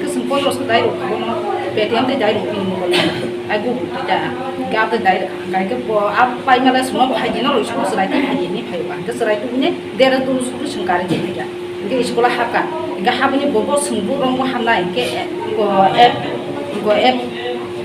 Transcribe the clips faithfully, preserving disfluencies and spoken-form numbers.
hwnkhe chwng pondro so dai rok kha bono Paytm tei dai rok bini mobile number. Ai Google tei da, hwnkhe abo tei dai rok kha. Hwnkhe bo abo pai male chwngno bo hai di, norok school chwrai tei hai di hinwi phai ba. Hwnkhe chwrai tubuni dera dul sukli chwng gari tei nai da. Hwnkhe school o hapkha. Hwnkhe habini bo, bo chwng bo rwngbo hamnai. Hwnkhe, eh, bo app, bo app,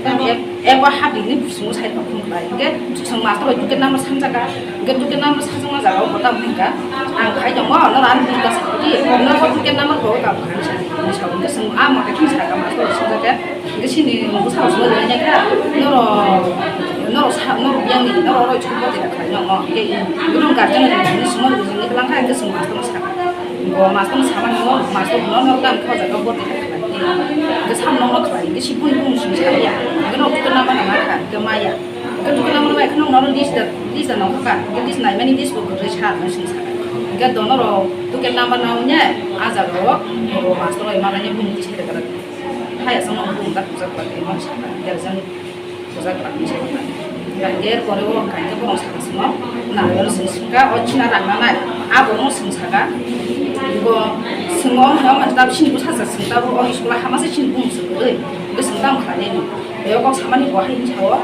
app, app o hapdi hinwi chwngno sai rok phone khlai. Hwnkhe chwng master bai ticket number sanjak kha. Hwnkhe ticket number sajakma jaga o bo tamo hwnkha. Ang khai tongo, norok ani buka sa di. Norok ticket number bo ka buka sa. Hwnkhe chwng a mote khe sakha master bai sanjak khe. Hwnkhe chini bwsarok chwngno rinai kha, norok, norok sa, norok biyangni, norok oro school bwtwi rok khlai nokno. Hwnkhe bono guardian rok hinwi chwngno rinai kwlang kha, hwnkhe chwng master no sakha. Bo master no samani, o master bono norok tamo khe o jaga bwtwi rok khlai. Hwnkhe sam nokno khlai, hwnkhe si boni bumung simi sa ya. Hwnkhe norok ticket number no ma kha, hwnkhe ma ya. Hwnkhe ticket number no ma ya khe nokno list da, list da nokha kha. Hwnkhe list naimani list bo kwrwi sa hinwi chwng sakha. Hwnkhe dono rok ticket number no wngya, a jaga o bo master bai ma lainai bumung tisa da kwrwi. Hai aswk no bumung da pujak bai tongma sakha, derjani pujak bai tongma sakha. Hwnkhe er pore o hwnkha hwnkhe borok sakha swngo, Narayan sing singkha, o china rang nanai, a borok no sing sakha. Bo swngo, hwnba tab chini bwsa sa sing tabuk o school o hama se chini bumung se kwrwi, hwnkhe sing tamo khlai nai. Tei o kok samani bo hai hwnwi sao,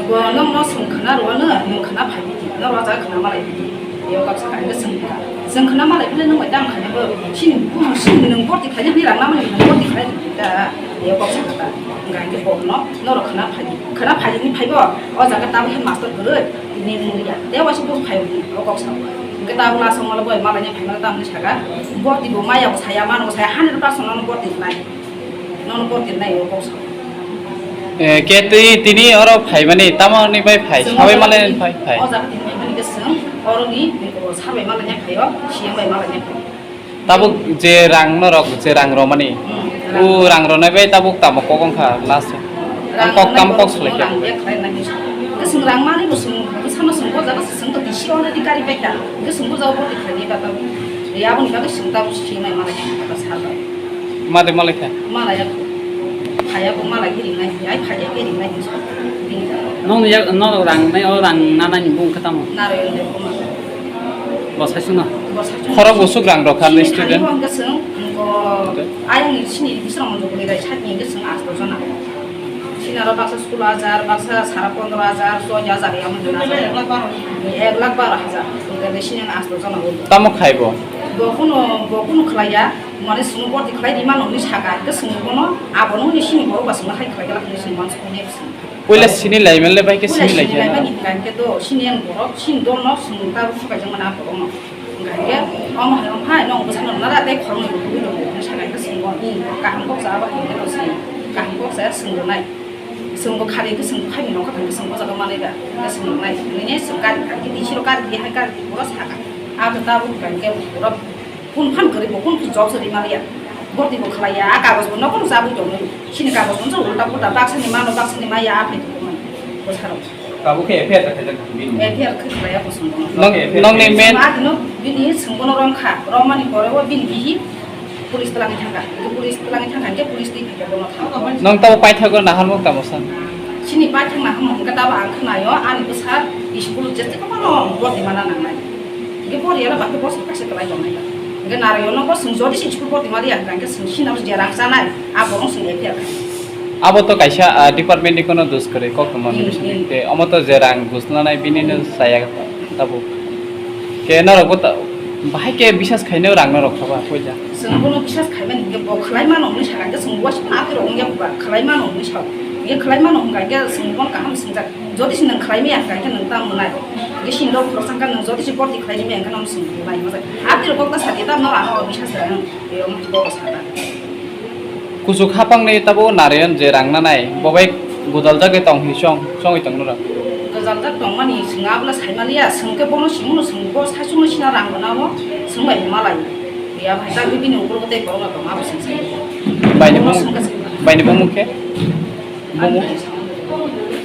bo nokno sing khna rwno, nwng khna phai bidi, norok o jaga khna malai bidi. Tei o kok sakha hwnkhe sing kha. Sing khna malai bidi nwng bai tamo khainai bo, chini bumung sini nwng borti khainai hwnwi rang namani nwng borti khainai da. Tei o kok sakha ta. Hwnkha hwnkhe bo no, norok khna phai di. Khna phai di hwnwi phai bo, o jaga tabuk khe master kwrwi, tini nwng ya. Tei waisa bo phai di, o kok sao. Hwnkhe tabuk last o malai bo malai ni phai mano tamo hwnwi sakha. Borti bo maya bo saya, mano bo saya, hundred percent nono borti khnai. Nono borti nai o kok sa. Eh, ke twi tini oro phaimani tamo ni bai phai? Chwng o sabai jaga malai tini, phai, phai. O jaga tini phaimani ke chwng oro ni, o sabai malai phai o, siyang bai malai phai o. Tabuk je rang norok, je rang romani. Hmm, rang. O rang ronai bai tabuk tamo kok wngkha last. Rang kok ronai tam borok kok chwng selekya. Rang ya khlai nai. Ke chwng rang mani bo chwng, bwsano chwng o jaga chwng to bisi already kari bai ta. Ke chwng o jaga borti khlai ni ba tabuk. Ya aboni bagwi chwng tabuk siyang bai malai phai o, sabai. Made malai kha? Malai ya. Phaya bo malai khe ringnai, ai phaya khe ringnai hinwi sa. Bini jaga. Nokni yak-, norok rang nai, o rang nanani bung khe tamo? Narayan Debbarma. Bo sai chwngno? Bo sai chwngno. Khorok bwswk rang rw kha nai student? Chini thani bo hwnkhe chwng, bo ayang ni sini bisrang monjo bwlwi rai sat ni hwnkhe chwng asto jona. Sini aro baksa solo hajar, baksa sara pondro hajar, soi hajar, ya mon jona. Ek lakh baro hajar. Hwnkhe sini ang asto jona bo. Tamo khai bo? Bo kunu, bo kunu khlai ya. Mane chwngno borti khlai ri mano hwnwi sakha, hwnkhe chwng bono abono hwnwi sini borok ba chwngno hai khlai glak hwnwi chwng uansukmani sini. Puila sini lai manle bai khe puila sini lai sini khe lai no? Mani hwnkha hwnkhe do sini ang borok sini dolno chwng ta rw sukaijak mani a borokno. Hwnkha hwnkhe omo hai omo hai nwng bwsano nara tei khoroknwi bo tubui tongo hwnwi sakha, hwnkhe chwng bono, "Hmm, kaham kok cha abo," hwnkhe no chwng kaham kok cha chwng rwnai. Chwng bo khari hwnkhe chwng bo khaini nokha thangkhe chwng bo jaga manai ba hwnkhe chwng rwnai. Hwnwi chwng gari thangkhe D C rok gari hai gari pura sakha. Abo tabuk hwnkha hwnkhe borok Kun phan kwrwi bo, kun phan job se rimaliya. Borti bo khlaiya, a kagoj bo nokol jabwi tongwi. Chini kagoj bo ulta pulta, baksani mano, baksani maya, a phai tongmani. Bwsarok. Tabuk khe F I R ta khaijak bini. F I R khe khlaiya bo chwng bono. Nong, F I R nongni khe main. Chwng a dino bini chwng bono romkha, romani pore o bini bihi police twlangwi thangkha. Police twlangwi thangkha hwnkhe police twi phaikha bono thang. Nong tabo paithago naharmung tamo san? Chini paithak naharmung hwnkhe tabo ang khnaio, ani bwsa school jeste kwbangno borti mana nangnai. Hingke bo riyala bakhe bosong kaisa kwlai tongnai. Hingke Narayan no bo chwng jodi se school por tongma riya hingke chwng sinabo je rang chanai, a borok chwng F I R khai. Abo to kaisa, ah, department ni kono dus kwrwi kok tongma Hmm, bising hmm. Te omo to je rang dus lanai bini no saya tabuk. Ke norok bo ta-, bahai ke bisas khaino rang norok khaba poila. Chwng bono bisas khaimani hwnkhe bo khwlai mano hwnwi sakha, hwnkhe chwng bo waisa atwi rok wngya bubar khwlai mano hwnwi sao. Hwnkhe khwlai mano hwnka hwnkhe chwng bono kaham swngjak. Jodi se nwng khwlai maya hwnkha hwnkhe nwng tamo nai. Hwnkhe sini rok khoroksa wngkha nwng jodi se bordi khwlai maya hwnkhe nwng chwng nai masa. Atwi rok kok ta sadi tamo ano bisas khaino. Kuchuk hapangni tabuk Narayan je rang nanai, bo bai gwdaljagwi tong hinwi chong, chongwi tong norok. Gwdaljak tongmani chwng abono saimaliya, chwng khe bono simono chwng bo saichungno sina rang gwnango, chwng bai bo malai. Ya bhai, ta bini ukur tei borok tong abo chwng sai. Baini bumung, baini bumung khe? Bumung?